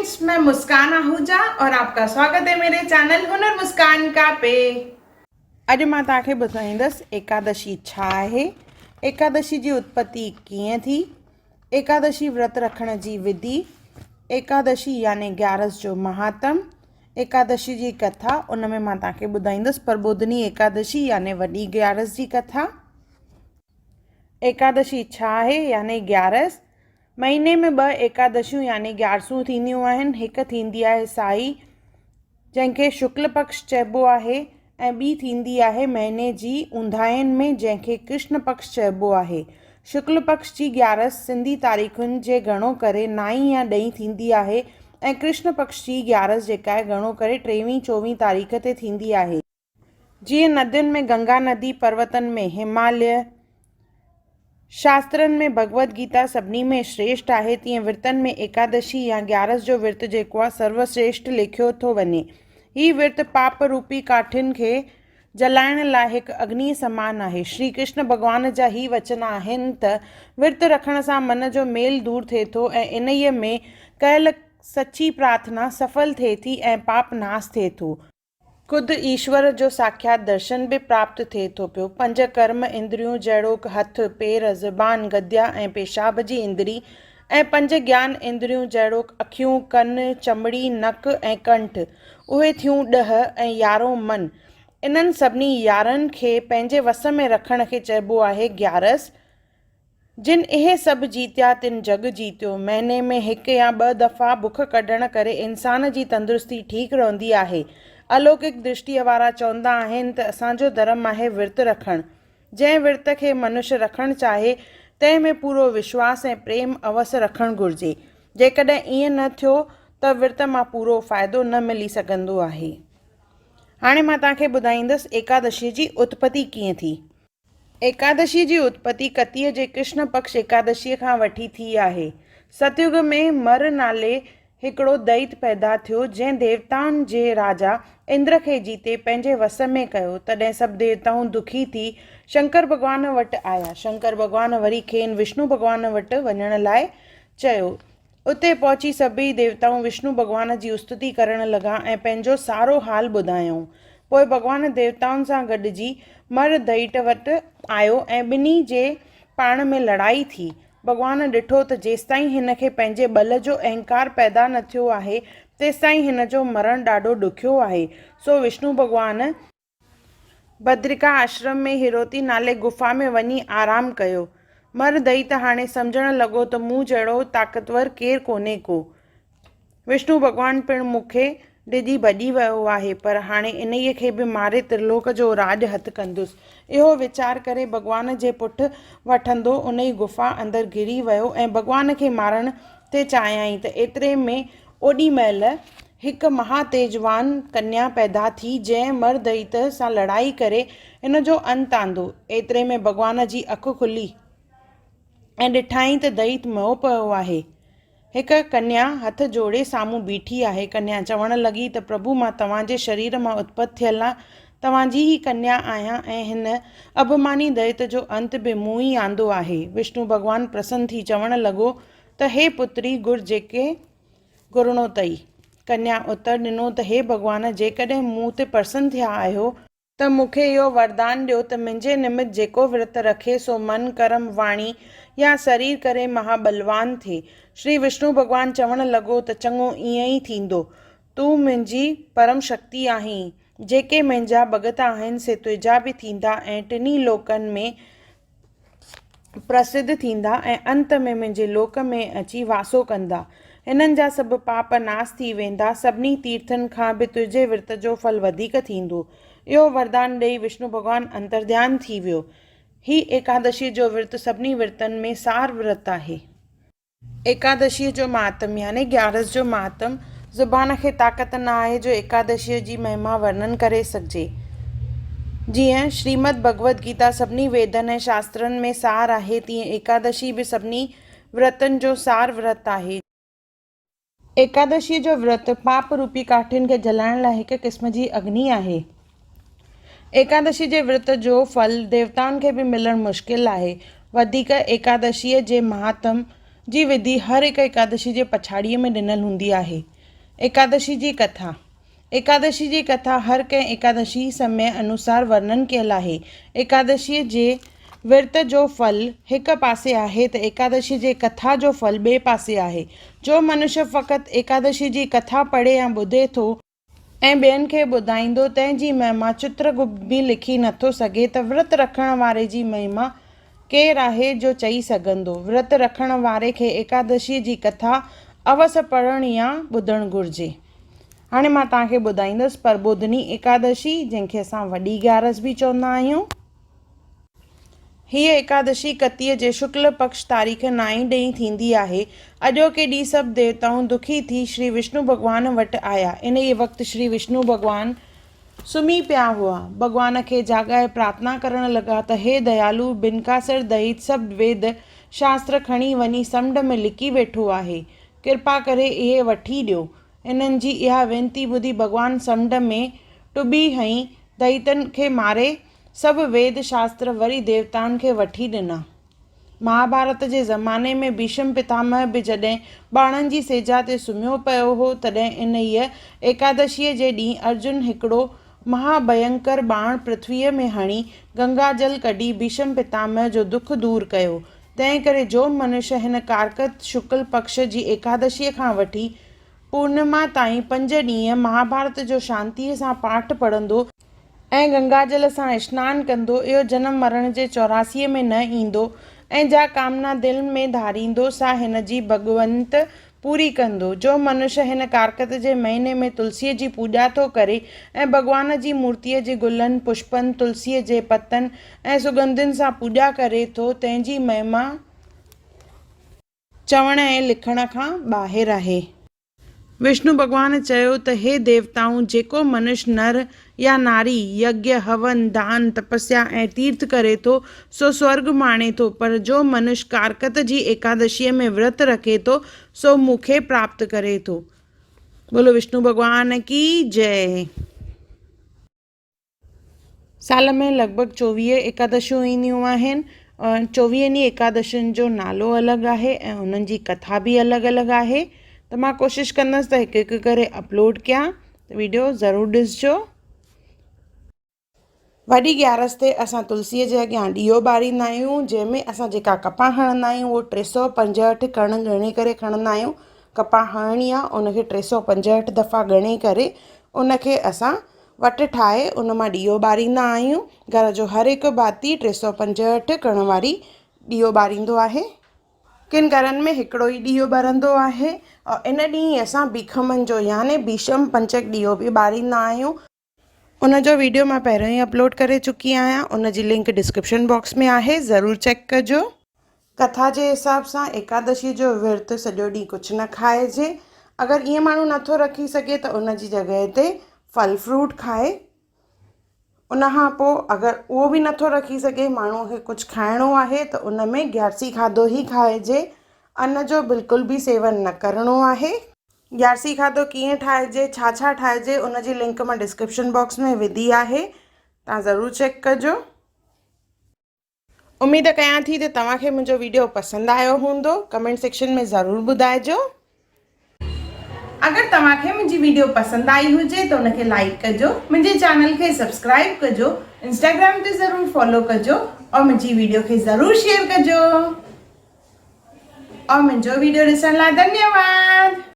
Friends मैं मुस्कान आहूजा और आपका स्वागत है मेरे चैनल हुनर मुस्कान का पे। اڄ مان توهان کي ٻڌائيندس ايڪادشي ڇا آهي، ايڪادشي جي اتپتي ڪيئن ٿي، ايڪادشي ورت رکڻ جي وڌي، ايڪادشي يعني گيارس جو مهاتم، ايڪادشي جي ڪٿا، ان ۾ مان توهان کي ٻڌائيندس پرٻوڌني ايڪادشي يعني وڏي گيارس جي ڪٿا. ايڪادشي ڇا آهي يعني گيارس، مهيني ۾ ٻه ايڪادشيون يعني گيارسون ٿينديون آهن، هڪ ٿيندي آهي سائي جنهن کي شڪل پڪش چئبو آهي ۽ ٻي ٿيندي آهي مهيني جي اونداهين ۾ جنهن کي ڪرشن پڪش چئبو آهي. شڪل پڪش جي گيارس سنڌي تاريخن جي گهڻو ڪري نائين يا ڏهين ٿيندي آهي ۽ ڪرشن پڪش جي گيارس جيڪا آهي گهڻو ڪري ٽيويهين چوويهين تاريخ تي ٿيندي آهي. جيئن ندين ۾ گنگا ندي، پروتن ۾ هماليه، شاسترن ۾ ڀڳوت گيتا سڀني ۾ شريشٺ آهي، تيئن ورتن ۾ ايڪادشي يا گيارس جو ورت جيڪو آهي سرو شريشٺ ليکيو ٿو وڃي. هي ورت پاپ روپي ڪاٺين کي جلائڻ لاء هڪ اگنيء سمان آهي. شري ڪرشن ڀڳوان جا هي وچن آهن ته ورت رکڻ سان من جو ميل دور ٿئي ٿو ۽ انهيء ۾ ڪيل سچي پرارٿنا سڦل ٿئي ٿي ۽ پاپ ناس ٿئي ٿو. خود ايشور جو ساکيات درشن به پراپت ٿئي ٿو پيو. پنج ڪرم اندريون جهڙوڪ هٿ، پير، زبان، گديا ۽ پيشاب جي اندري ۽ پنج گيان اندريون جهڙوڪ اکيون، ڪن، چمڙي، نڪ ۽ ڪنٺ، اهي ٿيون ڏهه ۽ يارهون من. انهن سڀني يارهن کي پنهنجي وس ۾ رکڻ کي چئبو آهي گيارس. جن اهي سڀ جيتيا تن جڳ جيتيو. مهيني ۾ هڪ يا ٻه دفعا بک ڪڍڻ ڪري انسان جي تندرستي ٺيڪ رهندي آهي. الوڪڪ درشٽيء وارا چوندا آهن ته اسان جو ڌرم آهي ورت رکڻ. جنهن ورت کي منش رکڻ چاهي تنهن ۾ پورو وشواس ۽ پريم اوس رکڻ گهرجي. جيڪڏهن ائين نه ٿيو ته ورت مان پورو فائدو نه ملي سگهندو آهي. هاڻي مان توهان کي ٻڌائيندس ايڪادشيء جي اتپتي ڪيئن ٿي. ايڪادشيء جي اتپتي ڪتيء جي ڪرشن پڪش ايڪادشيء کان وٺي ٿي آهي. ستيگ ۾ مر نالي هڪڙو دئيت پيدا ٿيو، جنهن ديوتائن جي راجا اندر کي جيتي پنهنجي وس ۾ ڪيو. تڏهن سڀ ديوتائون دکي ٿي شنڪر ڀڳوان وٽ آيا. شنڪر ڀڳوان وري کين وشنو ڀڳوان وٽ وڃڻ لاء چيو. اتي پهچي سڀيئي ديوتائون وشنو ڀڳوان جي استتي ڪرڻ لڳا ۽ پنهنجو سارو حال ٻڌايائون. پوء ڀڳوان ديوتائن سان گڏجي مر دئيٽ وٽ آيو ۽ ٻنهي جي پاڻ ۾ لڙائي ٿي. ڀڳوان ڏٺو ته جيستائين هن کي پنهنجي ٻل جو اهنڪار پيدا نه ٿيو آهي، تيستائين هن جو مرڻ ڏاڍو ڏکيو آهي. سو وشنو ڀڳوان. بدرڪا آشرم ۾ هيروتي نالي گفا ۾ وڃي آرام ڪيو. مر دئي ته هاڻي سمجهڻ لڳو ته مون جهڙو طاقتور ڪير ڪونهي ڪو. وشنو ڀڳوان پڻ مون کي ڊڄي ڀڄي ويو آهي، پر هاڻي انهيء کي به ماري ترلوڪ جو راڄ هٿ ڪندس. اهو ويچار ڪري ڀڳوان جي پٺ وٺندو انهي گفا اندر گهڙي ويو ۽ ڀڳوان کي مارڻ ٿي چاهيائين ته ايتري ۾ اوڏي مهل هڪ مها تيجوان ڪنيا پيدا ٿي، جنهن مر دئيت سان لڙائي ڪري هن جو انت آندو. ايتري ۾ ڀڳوان جي اک کلي ۽ ڏٺائين ته دئيت مئو پيو آهي. هڪ ڪنيا هٿ جوڙي سامهون بيٺي آهي. ڪنيا چوڻ لڳي ته پرڀو مان توهان جي شرير مان اتپت ٿيل توهان جي ئي ڪنيا آهيان ۽ هن اڀماني دئيت جو انت به مون ئي آندو آهي. وشنو ڀڳوان پرسن ٿي چوڻ لڳو ته هي پتري گر جيڪي گهرڻو اٿئي. ڪنيا اتر ڏنو ته هي ڀڳوان جيڪڏهن مون تي پرسن ٿيا آهيو، ته مون کي اهو وردان ڏيو ته منهنجي نمت جيڪو ورت رکي سو من، ڪرم، واڻي يا سرير ڪري مها ٻلوان ٿئي. شري وشنو ڀڳوان چوڻ لڳو ته چڱو ائين ئي ٿيندو. تون منهنجي پرم شڪتي آهين. جيڪي منهنجا ڀڳت آهن سي تنهنجا به ٿيندا ۽ ٽنهي لوڪن ۾ پرسڌ ٿيندا ۽ انت ۾ منهنجي لوڪ ۾ اچي واسو ڪندا. هنن جا سڀ پاپ ناس ٿي ويندا. سڀني تيرٿن کان به تنهنجي ورت جو ڦل وڌيڪ ٿيندو. اهو وردان ڏيئي وشنو ڀڳوان انترڌيان ٿي ويو. هي ايڪادشيء جو ورت سڀني ورتن ۾ سار ورت آهي. ايڪادشيء جو مهاتم يعني گيارس جو مهاتم، زبان کي طاقت نه آهي جو ايڪادشيء جي مهما ورنن ڪري سگهجي. جيئن شريمد ڀڳوت گيتا سڀني ويدن ۽ شاسترن ۾ سار آهي، تيئن ايڪادشي به سڀني ورتن جو سار ورت آهي. ايڪادشيء جو ورت پاپ روپي ڪاٺين کي جلائڻ لاء هڪ قسم جي اگني آهي. ايڪادشي جي ورت جو ڦل ديوتائن کي به ملڻ مشڪل آهي. وڌيڪ ايڪادشيء جي مهاتم جي وڌي هر هڪ ايڪادشي جي پڇاڙيء ۾ ڏنل هوندي آهي. ايڪادشي جي ڪٿا، ايڪادشي جي ڪٿا هر ڪنهن ايڪادشي سمي انوسار ورنن ڪيل آهي. ايڪادشيء جي ورت جو ڦل هڪ پاسي آهي ته ايڪادشي جي ڪٿا جو ڦل ٻئي پاسي آهي. جو منشيه فقط ايڪادشي جي ڪٿا پڙهي يا ٻڌي ٿو، ۽ ٻين کي ٻڌائيندو، تنهن جي مهما چترگپت به لکي نٿو سگهي ته ورت رکڻ واري جي مهما ڪير آهي جو چئي سگهندو. ورت رکڻ واري کي ايڪادشيء جي ڪٿا اوس پڙهڻ يا ٻڌڻ گهرجي. هاڻي مان توهان کي ٻڌائيندس پرٻوڌني ايڪادشي، جنهن کي اسان وڏي گيارس به چوندا آهيون. هيء ايڪادشي ڪتيء جي شڪل پڪش تاريخ نائين ڏينهن ٿيندي آهي. اڄوڪي ڏينهن سڀ ديوتائون دکي ٿي شري وشنو ڀڳوان وٽ آيا. انهيء وقت شري وشنو ڀڳوان سمهي پيا هئا. ڀڳوان کي جاڳائي پرارٿنا ڪرڻ لڳا ته هي ديالو بنڪاسر دئيت سڀ ويد شاستر کڻي وڃي سمنڊ ۾ لڪي ويٺو آهي. ڪرپا ڪري اهي وٺي ڏيو. انهن جي اها وينتي ٻڌي ڀڳوان سمنڊ ۾ ٽٻي هنئي دئيتن کي ماري سڀ ويد شاستر وري ديوتائن کي وٺي ڏنا. مهاڀارت جي زماني ۾ ڀيشم پتامهه به جڏهن ٻاڻن جي سيجا تي سمهيو پيو هو، تڏهن انهيء ايڪادشيء جي ڏينهن ارجن هڪڙو مها ڀينڪر ٻاڻ پرٿويء ۾ هڻي، گنگا جل ڪڍي ڀيشم پتامهه جو دک دور ڪيو. تنهنڪري جو منش هن ڪارڪت شڪل پڪش جي ايڪادشيء کان وٺي پورنما تائين پنج ڏينهن مهاڀارت جو شانتيء سان پاٺ پڙهندو، ۽ گنگاجل سان اشنان ڪندو، اهو جنم مرڻ جي چوراسيء ۾ نه ايندو ۽ جا ڪامنا دل ۾ ڌاريندو، سا هن جي ڀڳونت پوري ڪندو. جو منش هن ڪارڪت جي مهيني ۾ تلسيء جي پوڄا ٿو ڪري ۽ ڀڳوان جي مورتيء جي گلن، پشپن، تلسيء جي پتن ۽ سڳنڌين سان پوڄا ڪري ٿو، تنهن جي مهما چوڻ ۽ لکڻ کان ٻاهر آهي. وشنو ڀڳوان چيو ته هي ديوتائون! جيڪو منش نر يا ناري، يگيا، هون، دان، تپسيا ۽ تيرٿ ڪري ٿو، سو سورڳ ماڻي ٿو، پر جو منش ڪارڪت جي ايڪادشيء ۾ ورت رکي ٿو، سو مون کي پراپت ڪري ٿو. بولو وشنو ڀڳوان ڪي جئه. سال ۾ لڳ ڀڳ 24 ايڪادشيون اينديون آهن. چوويهن ئي ايڪادشين جو نالو الڳ آهي ۽ انهن جي ڪٿا به الڳ الڳ آهي ته مان ڪوشش ڪندس ته هڪ هڪ ڪري اپلوڊ ڪيان ته ويڊيو ضرور ڏسجو. وڏي گيارس تي اسان تلسيء جي اڳيان ڏيئو ٻاريندا آهيون جنهن ۾ اسان جيڪا ڪپان هڻندا آهيون اهو 365 ڪڻ ڳڻي ڪري کڻندا آهيون ڪپان هڻڻي آهي ان کي 365 دفعا ڳڻي ڪري ان کي اسان وٽ ٺاهي ان مان ڏيئو ٻاريندا آهيون. گهر جو هر هڪ ڀاتي 365 ڪڻ واري ڏيئو ٻاريندو آهي. ڪن گهرن ۾ هڪڙو ئي ڏيئو ٻرندو آهي. ان ڏينهن اسان بيکمن جو يعني ڀيشم پنچڪ ڏيئو به ٻاريندا آهيون. ان جو ويڊيو مان پهريون ئي اپلوڊ ڪري چڪي آهيان. ان جي لنڪ ڊسڪرپشن باڪس ۾ آهي ضرور چيڪ ڪجو. ڪٿا جي حساب سان ايڪادشي جو ورت سڄو ڏينهن ڪجهه نه کائجي. اگر ائين ماڻهو نٿو رکي سگهي ته ان جي جڳهه تي ڦل فروٽ کائي. ان کان پوء اگر اهو به نٿو رکي سگهي ماڻهو کي ڪجهه کائڻو آهي ته ان ۾ گيارسي کاڌو ئي کائجي. ان جو بلڪل به سيون نه ڪرڻو آهي. گيارسي کاڌو ڪيئن ٺاهجي ڇا ڇا ٺاهجي ان جي لنڪ مان ڊسڪرپشن باڪس ۾ وڌي آهي توهان ضرور چيڪ ڪجو. اميد ڪيان ٿي ته توهان کي منهنجو ويڊيو پسند آيو هوندو ڪمينٽ سيڪشن ۾ ضرور ٻڌائجو. اگر توهان کي منهنجي ويڊيو پسند آئي هجي ته ان کي لائيڪ ڪجو منهنجي چينل کي سبسڪرائيب ڪجو انسٽاگرام تي ضرور فالو ڪجو اور منهنجي ويڊيو کي ضرور شيئر ڪجو اور منهنجو ويڊيو ڏسڻ لاء ڌنيواد.